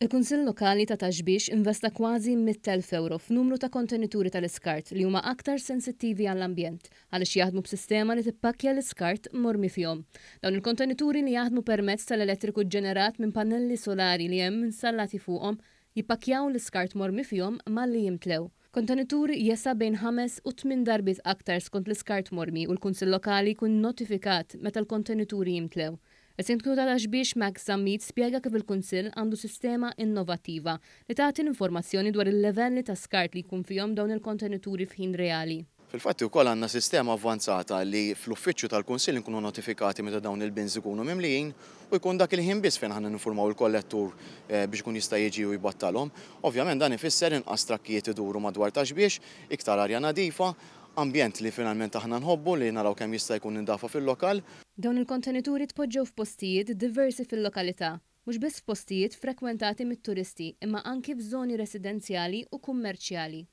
Il-Kunsill Lokali ta' Ta' Xbiex investa kważi €100,000 f'numru ta' kontenituri tal-iskart li huma aktar sensittivi għall-ambjent għaliex jaħdmu b'sistema li tippakkja l-iskart mormi fihom. Dawn il-kontenituri li jaħdmu permezz tal-elettriku ġġenerat minn pannelli solari li hemm installati fuqhom jippakkjaw l-iskart mormi fihom malli jimtlew. Kontenitur jesa' bejn ħames u tmien darbiet aktar skont l-iskart mormi u l-Kunsill Lokali jkun notifikat meta l-kontenituri jimtlew. Is-Sindku ta' Ta' Xbiex Max Zammit spjega kif il-Kunsill għandu sistema innovattiva li tagħti l-informazzjoni dwar il-livelli ta' skart li jkun fihom dawn il-kontenituri f'ħin reali. Fil-fatt ukoll għandna sistema avvanzata li fl-uffiċċju tal-Kunsill nkunu notifikati meta dawn il-bins ikunu mimlijin u jkun dak il-ħin biss fejn aħna ninfurmaw il-kollettur biex ikun jista' jiġi u jbattalhom. Ovvjament dan ifisser inqas trakkijiet iduru madwar Ta' Xbiex, iktar arja nadifa, ambjent li finalment aħna nħobbu li naraw kemm jista' jkun indafa fil-lokal. Dawn il-kontenituri tpoġġew f'postijiet diversi fil-lokalità, mhux biss f'postijiet frekwentati mit-turisti imma anki f'żoni residenzjali u kummerċjali.